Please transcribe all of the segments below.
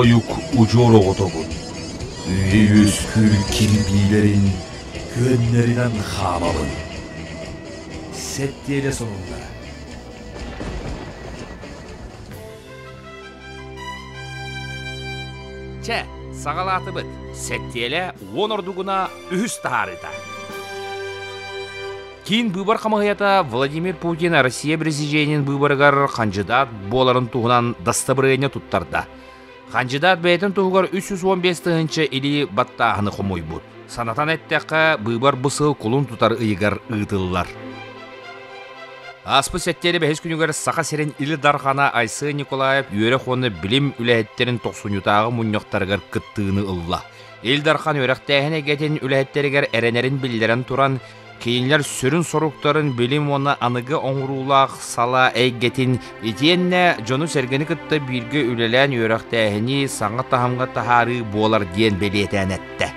Тойук удьуор оҕотобун, үйэ үөскүүр кирбиилэрин күөннэринэн хаамабын. Сэттиэлэ сонуннара. Чэ, саҕалаатыбыт. Сэттиэлэ уон ордугуна үһүс таһаарыыта. Киин быыбар хамыыһыйата Владимир Путин Россия президенин быыбарыгар хандьыдаат буоларын туһунан дастабырыанньа туттарда. Хандьыдаат бэйэтин туһугар 315 тыһыынча илии баттааһыны хомуйбут. Санатан эттэххэ, быыбар бу сыл кулун тутар ыйыгар ыытыллар. Ааспыт сэттиэлэ бэһис күнүгэр Саха сирин Ил Дархана Айсен Николаев үөрэх уонна билим үлэһиттэрин тохсунньутааҕы мунньахтарыгар кыттыыны ылла. Ил Дархан үөрэхтээһин эйгэтин үлэһиттэригэр эрэнэрин биллэрэн туран, кинилэр сүрүн соруктарын билим уонна аныгы оҥоруулаах салаа эйгэтин итиэннэ дьону-сэргэни кытта бииргэ үлэлээн үөрэхтээһини саҥа таһымҥа таһаарыы буолар диэн бэлиэтээн эттэ.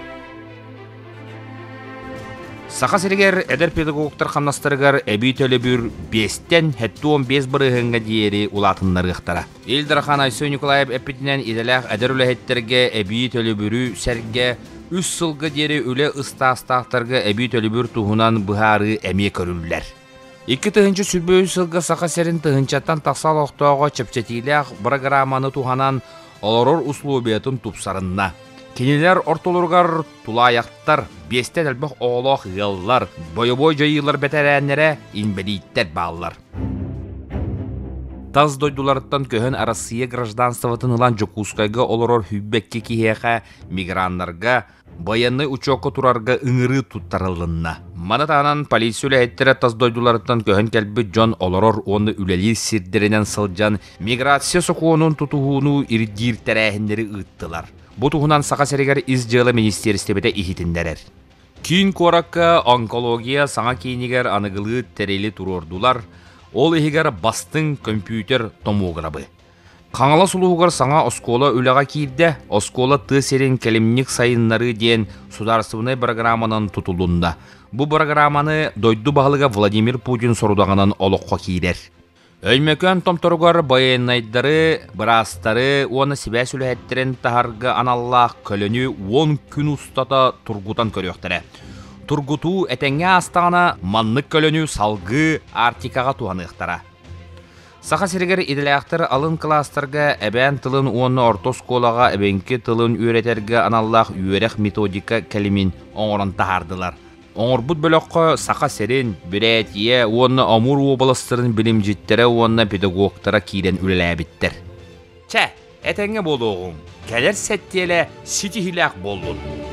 Саха сиригэр эдэр педагогтар хамнастарыгар эбии төлөбүр биэстэн 75 бырыһыаҥҥа диэри улаатыннарыахтара. Ил Дархан Айсен Николаев эппитинэн идэлээх эдэр үлэһиттэргэ эбии төлөбүрү сэргэ үс сылга диэри үлэ ыстаастаахтарга эбии төлөбүр туһунан быһаарыы эмиэ көрүллэр. 2023 сылга Саха сирин тыһыынчаттан тахса олохтооҕо чэпчэтиилээх бырагырааманы туһанан олорор условиятын тупсарынна. Кинилэр ортолоругар тулаайахтар, биэстэн элбэх оҕолоох ыаллар, бойобуой дьайыылар бэтэрээннэрэ, инбэлииттэр бааллар. Тас дойдуларыттан көһөн Арассыыйа гражданствотын ылан Дьокуускайга олорор сүүрбэккэ киһиэхэ миграннарга байыаннай учуокка турарга ыҥырыы туттарылынна. Маны таһынан полиция үлэһиттэрэ тас дойдуларыттан көһөн кэлбит дьон олорор уонна үлэлиир сирдэринэн сылдьан миграция сокуонун тутуһууну ирдиир тэрээһиннэри ыыттылар. Бу туһунан Саха сиригэр Ис дьыала министиэристибэтэ иһитиннэрэр. Киин куоракка онкология саҥа киинигэр аныгылыы тэрили туруордулар, ол иһигэр бастыҥ көмпүүтэр томограбы. Хаҥалас улууһугар саҥа оскуола үлэҕэ киирдэ, оскуола тыа сирин кэлимник сайыннарыы диэн судаарыстыбаннай бырагырааманан тутулунна. Бу бырагырааманы дойду баһылыга Владимир Путин сорудаҕынан олоххо киирэр. Өймөкөөн томторугар байыаннайдары, быраастары уонна сибээс үлэһиттэрин таһарга аналлаах көлөнү 10 күн устата тургутан көрүөхтэрэ. Тургутуу этэҥҥэ аастаҕына, маннык көлөнү салгыы Арктикаҕа туһаныахтара. Саха сиригэр идэлээхтэр алын кылаастарга эбээн тылын уонна орто оскуолаҕа эбэҥки тылын үөрэтэргэ аналлаах үөрэх методика кэлимин оҥорон таһаардылар. Оҥорбут бөлөххө Саха сирин, Бүрээтийэ уонна Амур уобаластарын билимдьиттэрэ уонна педагогтара киирэн үлэлээбиттэр. Чэ, этэҥҥэ буолуоҕуҥ, кэлэр сэттиэлэ ситиһиилээх буоллун!